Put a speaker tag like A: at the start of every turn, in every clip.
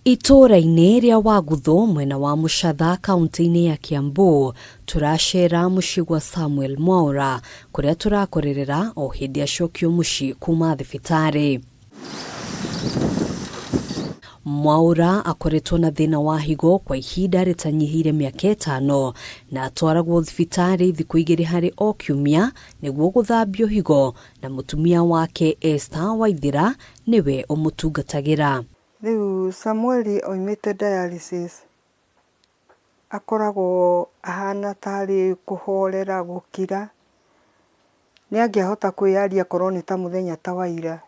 A: Itũũra-inĩ rĩa Waguthu mwena wa Mũcatha kaunti-inĩ ya Kiambu tũracera mũciĩ gwa Samuel Mwaura kũrĩa tũrakorerera o hĩndĩ acokio mũciĩ kuma thibitarĩ. Mwaura akoretwo na thĩna wa higo kwa ihinda rĩtanyihĩire mĩaka 5 na atwaragwo thibitarĩ thikũ 2 harĩ o kiumia nĩguo gũthambio higo na mũtumia wake Esther Waithira nĩwe ũmũtungatagĩra.
B: Rĩu Samueli oimĩte dialysis akoragwo ahana tarĩ kũhorera gũkira, nĩ angĩahota kwĩyaria korwo nĩ ta mũthenya ta wa ira.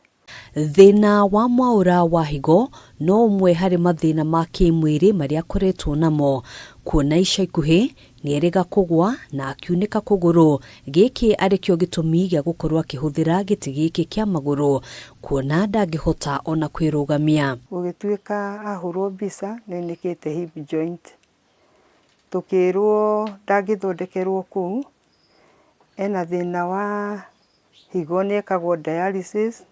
A: Thĩna wa Mwaura wa higo no ũmwe harĩ mathĩna ma kĩmwĩrĩ marĩa akoretwo namo, kuona ica ikuhĩ nĩerĩga kũgwa na akiunĩka kũgũrũ. Gĩkĩ arĩ kĩo gĩtũmi gĩa gũkorwo akĩhũthĩra gĩtĩ gĩkĩ kĩa magũrũ, kuona ndangĩhota ona kwĩrũgamia.
B: Gũgĩtuĩka ahũrwo mbica nĩ oinĩkĩte hip joint, tũkĩrwo ndangĩthondekerwo kũu, ena thĩna wa higo nĩ ekagwo dialysis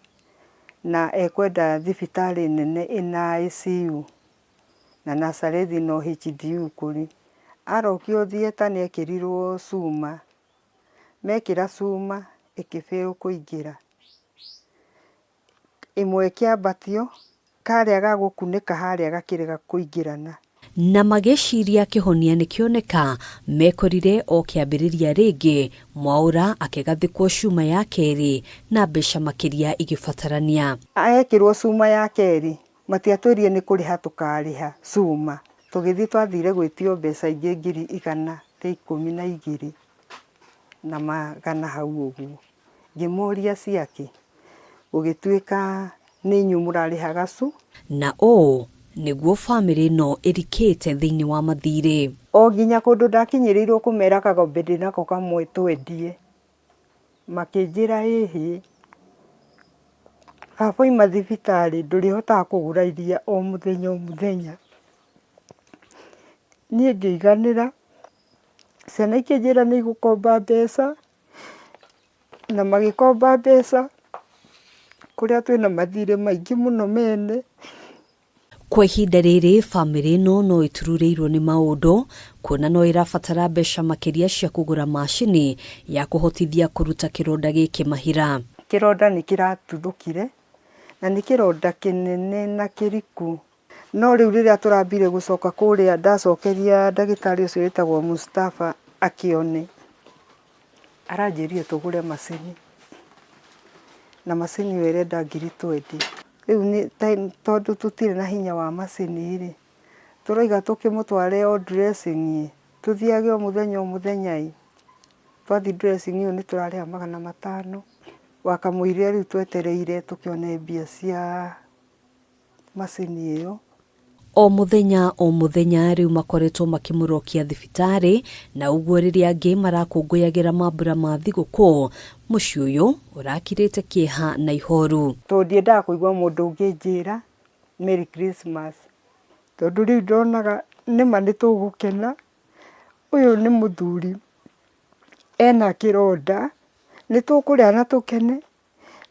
B: na ekwenda thibitarĩ nene ĩna ICU na Nazarethi no HDU kũrĩ. Arokio theatre nĩ ekĩrirwo cuma, mekĩra cuma ĩkĩ fail kũingĩra, ĩmwe ĩkĩambatio karĩa ga gũkunĩka harĩa gakĩrega kũingĩrana.
A: Na magĩciria kĩhonia nĩkĩoneka, mekorire o kĩambĩrĩria rĩngĩ, Mwaura akĩgathĩkwo cuma ya kerĩ na mbeca makĩria igĩbatarania.
B: Ekĩrwo cuma ya kerĩ matiatwĩrire nĩ kũrĩha tũkarĩha cuma, tũgĩthiĩ twathire gwĩtio mbeca ingĩ 112,000 na magana hau ũguo. Ngĩmoria ciakĩ, gũgĩtuĩka nĩ inyuĩ mũrarĩhaga cu.
A: Na ũũ nĩguo bamĩrĩ ĩno ĩrikĩte thĩinĩ wa mathirĩ.
B: O nginya kũndũ ndakinyĩrĩirwo kũmera kagombe ndĩnako kamwe twendie, makĩnjĩra ĩhĩ, baba oima thibitarĩ ndũrĩhotaga kũgũra iria o mũthenya o mũthenya. Niĩ ngĩiganĩra, ciana ikĩnjĩra nĩ igũkomba mbeca, na magĩkomba mbeca kũrĩa twĩna mathirĩ maingĩ mũno mene.
A: Kwa ihinda rĩrĩ bamĩrĩ ĩno no ĩtururĩirwo nĩ maũndũ, kuona no ĩrabatara mbeca makĩria cia kũgũra macini ya kũhotithia kũruta kĩronda gĩkĩ mahira.
B: Kĩronda nĩ kĩratuthũkire na nĩ kĩronda kĩnene na kĩriku, no rĩu rĩrĩa tũrambire gũcoka kũrĩa ndacokeria ndagĩtarĩ ũcio wĩtagwo Mustafa akĩone, aranjĩrire tũgũre macini na macini ĩyo ĩrenda 20,000. Rĩu nĩ tondũ tũtirĩ na hinya wa macini rĩ, tũrauga tũkĩmũtware o dressing ĩ, tũthiage o mũthenya o mũthenya ĩ, twathiĩ dressing ĩyo nĩ tũrarĩha 500, wakamũiria rĩu twetereire tũkĩone mbia cia macini ĩyo.
A: O mũthenya o mũthenya rĩu makoretwo makĩmũrokia thibitarĩ, na ũguo rĩrĩa angĩ marakũngũyagĩra mambura ma thigũkũ, mũciĩ ũyũ ũrakirĩte kĩeha na ihoru.
B: Tondũ ndiendaga kũigua mũndũ ũngĩ njĩra Merry Christmas, tondũ rĩu ndonaga nĩma nĩ tũgũkena, ũyũ nĩ mũthuri ena kĩronda, nĩ tũkũrĩa na tũkene,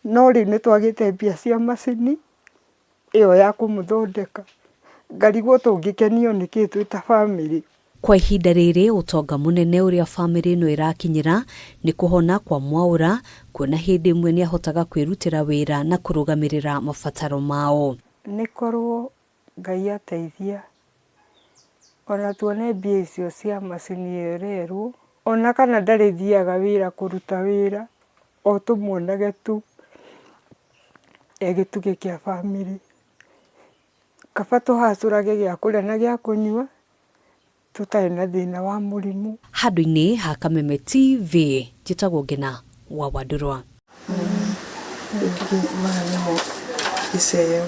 B: no rĩu nĩ twagĩte mbia cia macini ĩyo ya kũmũthondeka, ngarigwo tũngĩkenio nĩkĩ twĩ ta bamĩrĩ.
A: Kwa ihinda rĩrĩ ũtonga mũnene ũrĩa bamĩrĩ ĩno ĩrakinyĩra nĩ kũhona kwa Mwaura, kuona hĩndĩ ĩmwe nĩahotaga kwĩrutĩra wĩra na kũrũgamĩrĩra mabataro mao.
B: Nĩ korwo Ngai ateithia ona tuone mbia icio cia macini ĩyo ĩrerwo, ona kana ndarĩthiaga wĩra kũruta wĩra, o tũmuonage tu e gĩtugĩ kĩa bamĩrĩ. Kaba tũhacũrage gĩa kũrĩa na gĩa kũnyua tũtarĩ na thĩna wa mũrimũ.
A: Handũ-inĩ ha Kameme TV, njĩtagwo Ngina wa Wandũrwa.
B: Maya nĩmo mbica ĩyo.